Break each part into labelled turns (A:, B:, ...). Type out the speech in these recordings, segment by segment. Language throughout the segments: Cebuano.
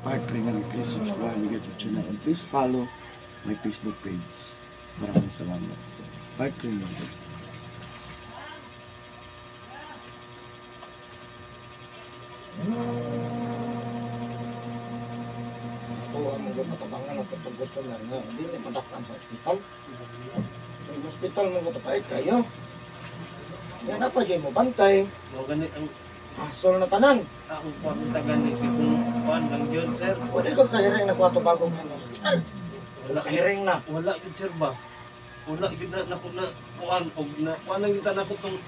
A: Part 3 nga, please subscribe my YouTube channel and please follow my Facebook page. Maraming salamat. Part 3 nga. Ito ang mga matabangan at itong gusto na nga. Hindi na padakan sa ospital. Sa ospital mo katapait kayo. Yan na pa dyan mo bantay.
B: Mo gani ang
A: Asol na tanan.
B: Akong kwarta gani kay kung kuan lang gyud, sir.
A: Pwede ka kahiring na kwato bagong ng ospital.
B: Wala.
A: Kahiring na.
B: Wala gyud, sir, ba. Wala gyud na nako na kuan og na kuan lang gyud ta nako tong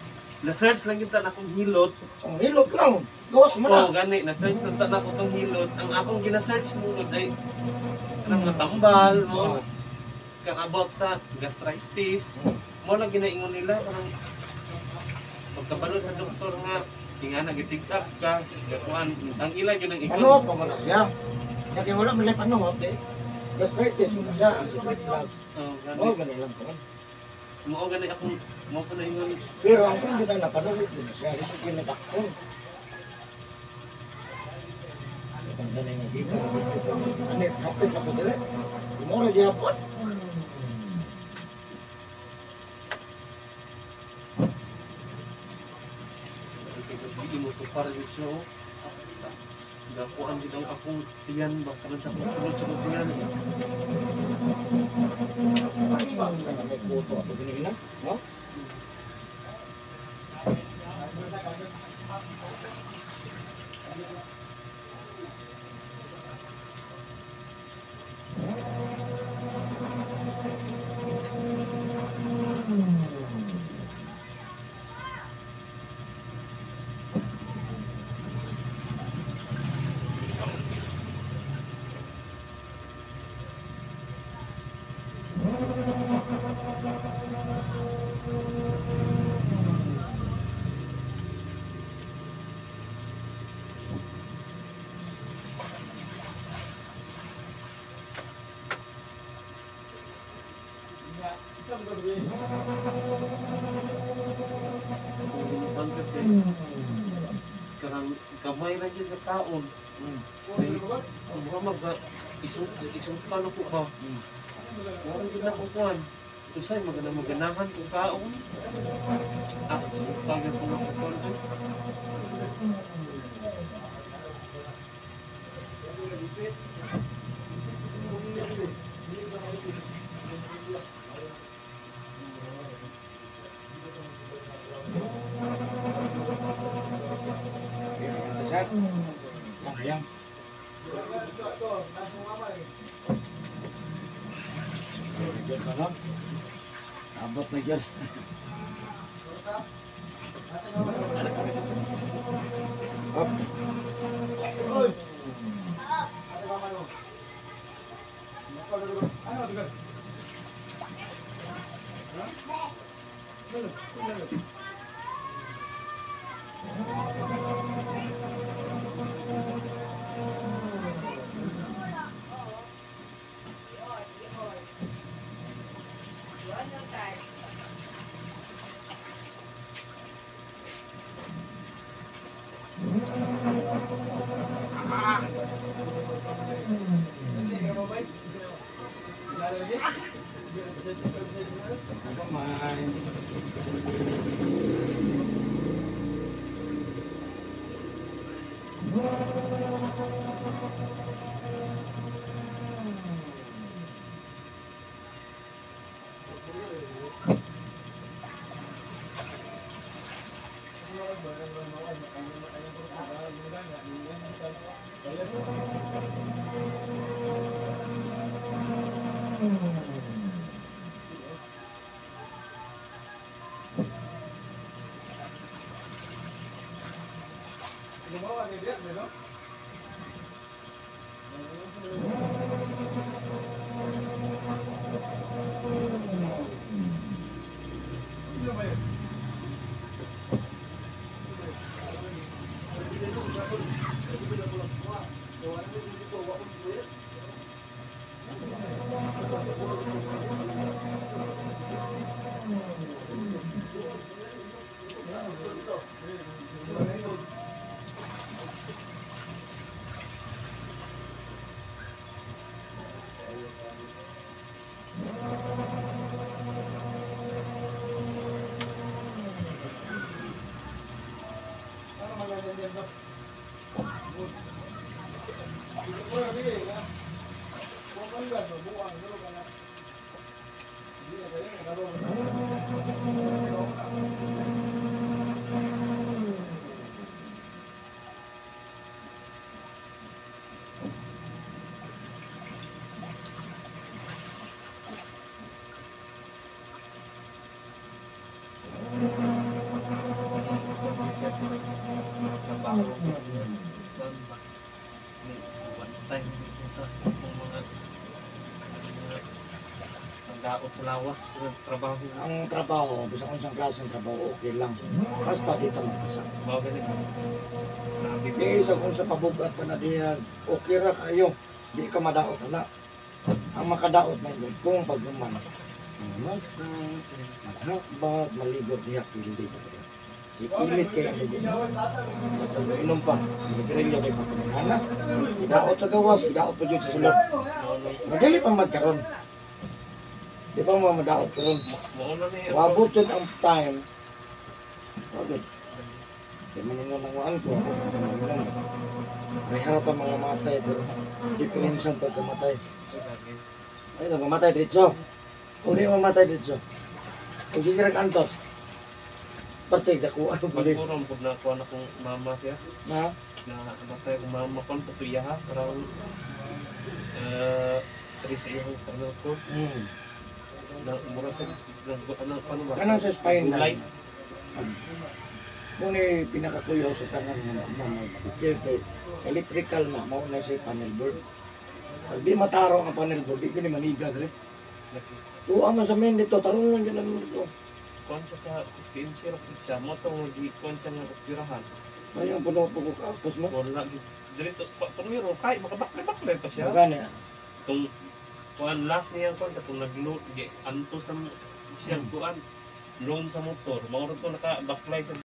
B: na search lang gyud ta nakong hilot.
A: Ang hilot lang. Gawas mo
B: Oh,
A: na.
B: gani na search lang ta nako tong hilot. Ang akong gina-search mo gud ay kanang mga tambal mo kang about sa gastritis. Mo lang ginaingon nila kanang pagkabalo sa doktor nga tinga nagitig up ka gakuan ang ila gyud ang ingon.
A: Panuot mo na siya. Kaya wala man lang panuot eh. Gastritis mo na siya. Acid reflux.
B: Oh, gani.
A: Oh, ganun lang ko.
B: Mo gani akong mo pa na ingon.
A: Pero ang kung na napanuot mo na siya. Isip ko na dakon. Ang ganun nga dito. Ano, kapit na ko dili. Mura di hapon.
B: Hindi mo to para yung siya, oh. Gakuan gid ang akong tiyan ba karon sa akong sulod sa akong tiyan.
A: May kuto ato ginina, no?
B: Karang gamay ra gyud sa taon. Kay mura mag isong isong pa ko ba. Wala gyud na ko kuan. Usay magana maganahan kung kaon. Ah, isong pa gyud ko na kuan.
A: Ayan. Abot na dyan. Up. Kumain.
B: Trabaho ba? One time sa mga ang daot sa lawas trabaho.
A: Ang trabaho, bisan unsang klaseng trabaho, okay lang. Basta dito magpasa.
B: Mao gani. Grabe.
A: Di sa kung sa pabugat pa na diya, okay ra kayo. Di ka madaot na. Ang makadaot na yun, kung pagluman. Masa, maghakbat, maligo diya, pili pa diya. Ipilit kayo ang dugo. Tapos inom pa, nagrilyo di pa kumanghana. Idaot sa gawas, idaot pa dyan sa sulod. Madali pa magkaroon. Di ba mo madaot karon?
B: Mao na ni.
A: Wabot yun ang time. Wabot. Kaya maningon ang waan ko, ako maningon. Rehara ta mga matay, pero diferensya ang pagkamatay. Ay, nagmamatay diretso. O di mamatay diretso. O sige antos. Parte, dako ano puli.
B: Pagkuron pud na kuan akong mama siya.
A: Na?
B: Na namatay akong mama kon patuya ha around 3 sa iyang spinal cord. Na mura sa ano ano ba?
A: Kanang sa spine
B: Gulay.
A: Muna yung pinakakuyaw sa tanan nga mo medicare kay electrical na mao na sa panel board. Pag di mataro ang panel board, di ko ni maniga dre. Tuwa man sa main dito, tarong lang dyan ang dito.
B: Kuan siya sa SPMC ra pud siya mo tong gi kuan siya nga operahan.
A: Ay, ang puno po ko kaapos mo.
B: Wala gi diri to primero kay makabakle-bakle pa siya.
A: Magani.
B: Tong kuan last niya kuan katong nagload gi anto sa siya kuan loan sa motor. Mao ra to nakabaklay sa